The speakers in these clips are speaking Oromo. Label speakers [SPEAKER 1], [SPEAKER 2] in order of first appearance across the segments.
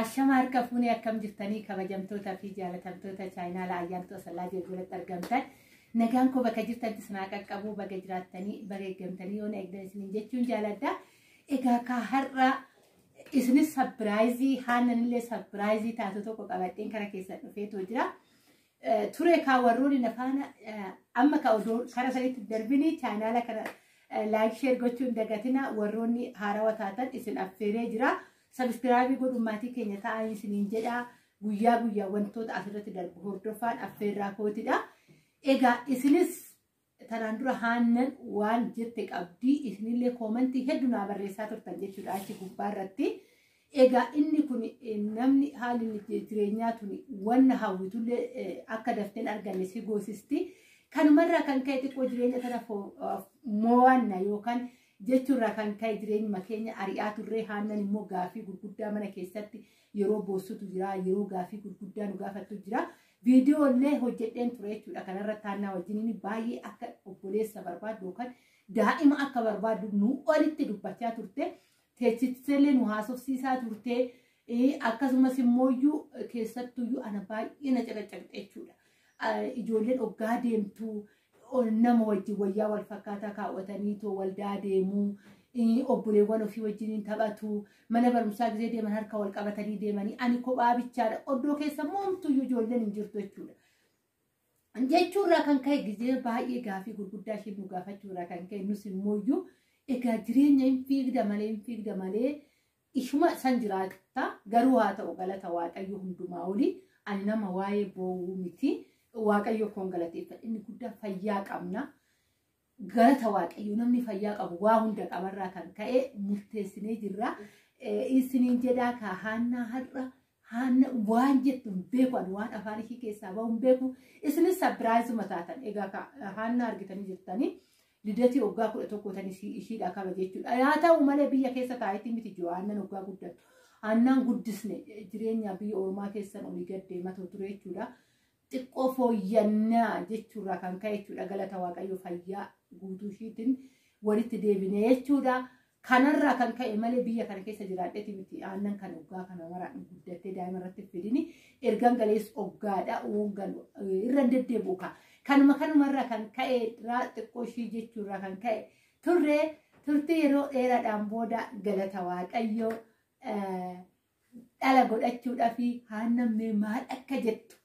[SPEAKER 1] Ashama harka fuunee, akkam jirtanii, kabajamtoota fi jaalatamtoota chaayinaala Ayyaantuu Asallaa jedhu jalatti argamtan? Nagaan koo bakka jirtanitti sinaa qaqqabuu, baga jiraattanii, baga eeggamtanii, yoo na eegdan isiniin jechuun jaaladha. Egaa kaa har'a isinis surprise, Haannanillee surprise taatu tokko qabadheen kara keessan dhufeetoo jira. Ture kaa warroonni na faana amma ka odoo kara sanitti darbini, chaayinaala kana like, share gochuun dagatina. Warroonni haarawaa taatan isin affeeree jira. Subscribe godhuun maatii keenya ta'anii isiniin jedha. Guyyaa guyyaa wantoota asirratti darbu hordofaan affeerraa kootidha. Egaa isinis tanaan dura Haannan waan jette qabdii, isinillee comment hedduu naa barreessaa turtan jechuudha achi gubbaa irratti. Egaa inni kun namni haalli jireenyaa tuni wanna hawwitullee akka dafteen arganne si goosisti. Kanumarraa kan ka'e xiqqoo jireenya tana mo'anna yookaan jechuurraa kan ka'e jireenyuma keenya ari'aa turree. Haannan immoo gaafii gurguddaa mana keessatti yeroo boossutu jira, yeroo gaafii gurguddaa nu gaafattu jira. Viidiyoolee hojjedheen ture jechuudha. Kanarratti Haannaa wajjin baay'ee akka obboleessa barbaaddu yookaan daa'ima akka barbaaddu nu olitti dubbachaa turte. Teechisellee nu haasofsiisaa turte. Akkasumas immoo keessattuyyuu ana baay'ee na caqacaqxe jechuudha. Ijoolleen oggaa deemtu nama wajjin wayyaa wal fakkaataa kaawwatanii too waldaa deemuu, obboleewwan ofii wajjiniin taphatu, mana barumsaa gisee deeman harka wal qabatanii deemanii, ani kophaa bichaadha. Oddoo keessa moomtuyyuu ijoolleen hin jirtu jechuudha. Jechuurraa kan ka'e gisee baay'ee gaafii gurguddaa isheen nu gaafachuurraa kan ka'e, nus immooyyuu egaa jireenya hin fiigda malee, hin fiigda malee, ishuma san jiraatta. Garuu haa ta'u, galata Waaqayyo hundumaa olii, ani nama waa'ee boowuu miti. Waaqayyo koon galateeffadha. Inni guddaa fayyaa qabna. Galata Waaqayyo, namni fayyaa qabu waa hunda qabarraa kan ka'e murteessinee jirra. Isiniin jedhaa ka Haannaa har'a Haanna waan jettu hin beeku, ani waan afaan ishii keessaa bahu hin beeku. Isinis surpriseuma taatan. Egaa Haannaa argitanii jirtanii. Lidatii waggaa 11 tan ishiidha qaba jechuudha. Haa ta'u malee biyya keessa taa'etti miti jiru Haannan waggaa guddattu. Haannaan guddisne jireenya biyya ormaa keessan olii gad deematu ture jechuudha. Xiqqoo fooyyannaa jechuurraa kan ka'e jechuudha. Galata Waaqayyo, fayyaa guutuu ishiitiin walitti deebine jechuudha. Kanarraa kan ka'e malee biyya kana keessa jiraadheeti miti aannan kan waggaa kana mara guddattee daa'ima irratti fidini. Ergan galees waggaadha galu irra deddeebi'u ka. Kanuma kanumarraa kan ka'e xiqqoo ishii jechuurraa kan ka'e turree turtii yeroo dheeraadhaan booda, galata Waaqayyoo, dhala godhachuudhaa fi Haannan mee maal akka jettu,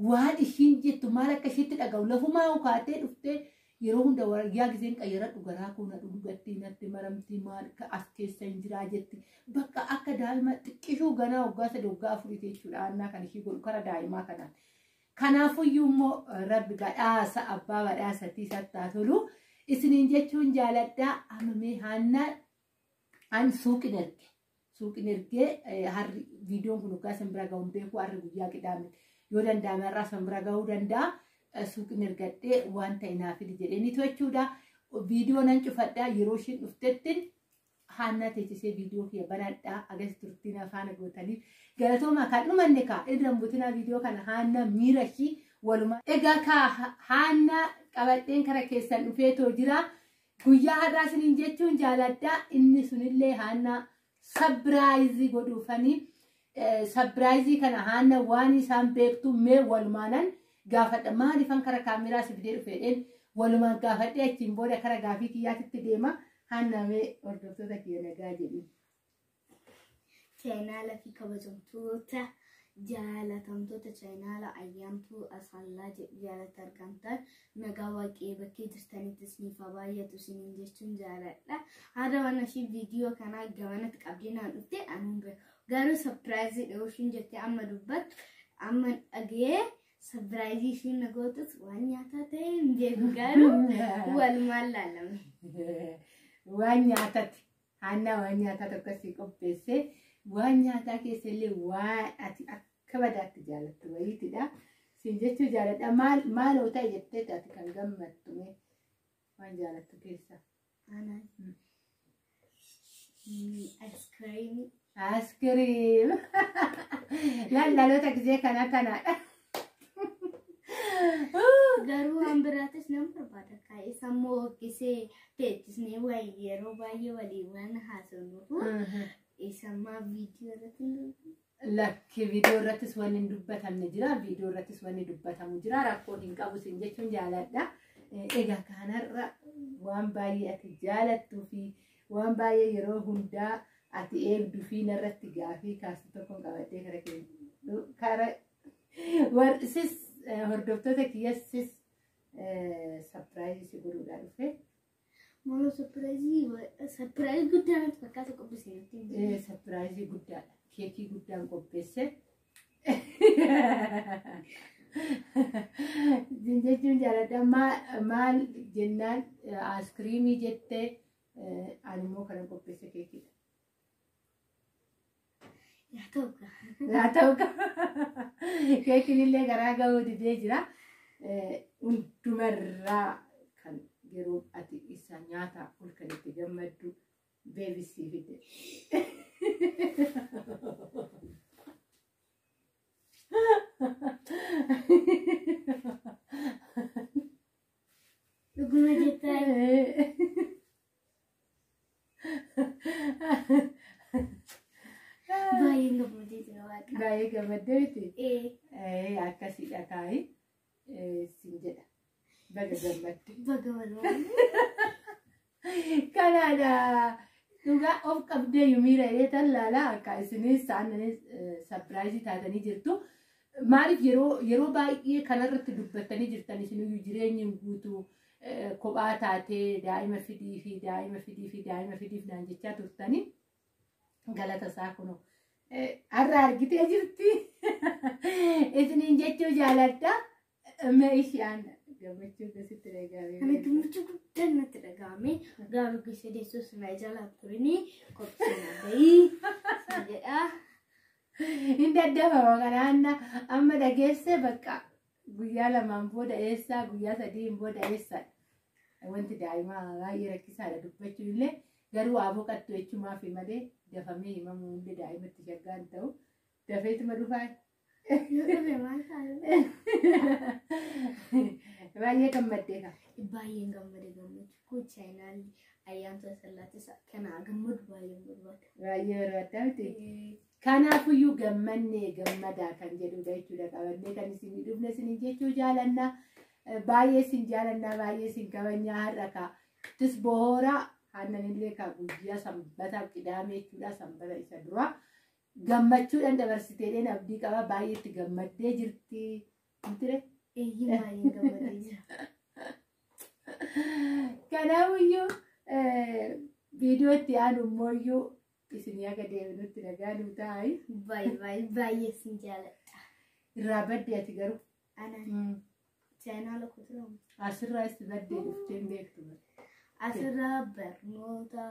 [SPEAKER 1] waan ishiin jettu maal akka ishiitti dhaga'u, lafumaa ukaatee dhuftee yeroo hunda wayyaa giseen qayyaradhu garaa koo na dhungatti, natti maramti, maal as keessa hin jiraa jetti. Bakka akka daa'ima xiqqishuu ganaa waggaa 3, waggaa 4 jechuudha Haannaa kan ishii godhu kara daa'imaa kanaan. Kanaafuyyuu immoo Rabbi badhaasa abbaa badhaasatii isatti haa tolu. Isiniin jechuun jaaladhaa. Amma mee Haannaa an suuqin erge. Suuqin ergee harri viidiyoon kun waggaa san bira ga'uun beeku, harri guyyaa Qidaame, yoo danda'ame har'aa san bira ga'uu danda'a. Suuqin ergadhee waan ta'e naa fidi jedheenitu jechuudha. Viidiyoo nan cufadhaa, yeroo ishiin dhuftettiin Haannaa teechisee viidiyoo kiyya banadhaa. Agas turtiin afaan gootaniif galatooma. Kan dhumanne kaa irra hin butinaa viidiyoo kana, Haannaa miira ishii walumaa. Egaa kaa Haannaa qabadheen kara keessan dhufeetoo jira. Guyyaa har'aa isiniin jechuun jaaladhaa. Inni sunillee Haannaa surprise godhuufanii, surprise kana Haanna waan isaan beektu mee walumaanan gaafadha. Maaliifan kara kaameraa si fidee dhufeedheen walumaan gaafadhee achiin booda kara gaafii kiyyaatitti deema. Haannaa, mee hordoftoota kiyya nagaa jedhi.
[SPEAKER 2] Chaayinaala fi kabajamtoota jaalatamtoota chaayinaala Ayyaantuu Asallaa jedhu jaalatti argamtan, nagaa Waaqee bakkee jirtanitti isiniif haa baay'atu isiniin jechuun jaaladha. Haadha waan ishii viidiyoo kanaa gamanatti qabdee naan dhufte anuun beeku. Garuu surprise dhiyoo ishiin jettee amma dubbattu amma dhagee, surprise ishiin na gootus waan nyaataa ta'e hin beeku, garuu walumaan laalame.
[SPEAKER 1] Waan nyaatati. Haannaa waan nyaataa tokko si qopheesse. Waan nyaataa keessa illee waan ati akka badaatti jaalattu wayiitidha. Siin jechuu jaaladha. Maal maaloo ta'e jettee ati kan gammadtu mee waan jaalattu keessa?
[SPEAKER 2] Anaan ice cream.
[SPEAKER 1] Ice cream. Lallaloota gisee kana tanaadha.
[SPEAKER 2] Garuu waan biraatis nan barbaada. Kaa'ee sammuu hokkisee teechisnee wayii yeroo baay'ee waliin waan haasofnuuf Eessammaa viidiyoo irratti hin dubbatamne?
[SPEAKER 1] Lakki viidiyoo irrattis wanni hin dubbatamne jira. Viidiyoo irrattis wanni dubbatamu jira. Rakkoon hin qabu sin jechuun jaaladha. Egaa kanarra waan baay'ee ati jaalattuu fi waan baay'ee yeroo hundaa ati eegduu fi narratti gaafii kaastu tokkoon qabadhee kara keenya sis hordoftoota kiyyas sis surprise si godhuudhaa dhufe.
[SPEAKER 2] Maaloo surprise guddaa natti fakkaata qopheesse natti hin jiru.
[SPEAKER 1] Surprise guddaadha. Keekii guddaan qopheesse. Jechuun jaaladha. Maal jennaan aaskiriimii jettee ani immoo kanan qopheesse keekiidha.
[SPEAKER 2] Yaa ta'u kaa.
[SPEAKER 1] Yaa ta'u kaa. Keekiin illee garaa gahuu didee jira. Hundumarraa kan yeroo ati isa nyaata ol kan itti gammaddu beebisii fide.
[SPEAKER 2] Dhuguma jettaa. Baay'een gammadee jira waaqa.
[SPEAKER 1] Baay'ee gammaddee miti?
[SPEAKER 2] Ee.
[SPEAKER 1] Akkasiidha kaayi. Sin jedha. Baga gammadde.
[SPEAKER 2] Baga barbaadde.
[SPEAKER 1] Kanaadha. Dhugaa of qabdee miira jedhee tallaalaa akka isinis saannanis surprise taatanii jirtu. Maaliif yeroo baay'ee kanarratti dubbattanii jirtan isiniyyuu jireenyi guutuu kophaa taatee daa'ima fidii fi daa'ima fidii fi daa'ima fidiif naan jechaa turtanii galata isaa kunoo har'a argitee jirti. Isiniin jechuu jaaladha. Mee isheen gammachuu akkasitti dhagahame.
[SPEAKER 2] Ani gammachuu guddaan natti dhagahame. Gaafa keessa deessus na jalaa turini qophiin bahii jedha.
[SPEAKER 1] Hin daddafama kanaan amma dhageesse bakka guyyaa lamaan booda eessaa guyyaa sadiin booda eessaa. Wanti daa'imaa baay'ee rakkisaadha dubbachuun illee garuu aboo qattu jechuumaaf malee dafamee himamuu hundi daa'imatti shaggaan ta'u dafeetuma dhufaa.
[SPEAKER 2] Yoo dhufe maal ta'a?
[SPEAKER 1] Baay'ee gammaddee ka.
[SPEAKER 2] Baay'een gammade gammachuu koo chaayinaalli ayyaantu asallaatis kana gammadu baay'een barbaada.
[SPEAKER 1] Baay'ee barbaaddaa miti. Kanaafuyyuu gammannee gammadaa kan jedhudha jechuudha qabannee kan isin dhufne isin jechuu jaalannaa. Baay'ee isin jaalannaa baay'ee isin kabajnaa har'a kaa. Tis bohooraa aannan illee kaa guyyaa sanbataaf qidaamee jechuudha sanbata isa duraa. Gammachuudhaan dabarsiteedhaan abdii qaba baay'ee itti gammaddee jirti. Mutire?
[SPEAKER 2] Eeyyee baay'een gammadee jira.
[SPEAKER 1] Kanaafuyyuu viidiyoo itti aanu immoo isin haga deebinutti nagaa nuu taa'ai.
[SPEAKER 2] Baay'ee baay'ee baay'ee isin jaaladha.
[SPEAKER 1] Irraa baddee ati garuu.
[SPEAKER 2] Ana chaayinaala kuturaa.
[SPEAKER 1] Asirraa itti baddee dhuftee hin beektu.
[SPEAKER 2] Asirraa barnoota.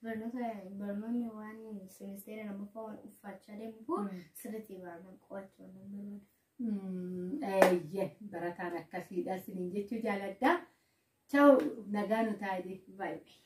[SPEAKER 2] Barnoonni waan semisteera lammaffaa waan uffachaa deemu sirriitti barnoota qo'achuu waan barbaadu.
[SPEAKER 1] Eeyyee barataan akkasiidha isiniin jechuu jaaladha. Ciao nagaa nu taa'e.
[SPEAKER 2] Baay'ee.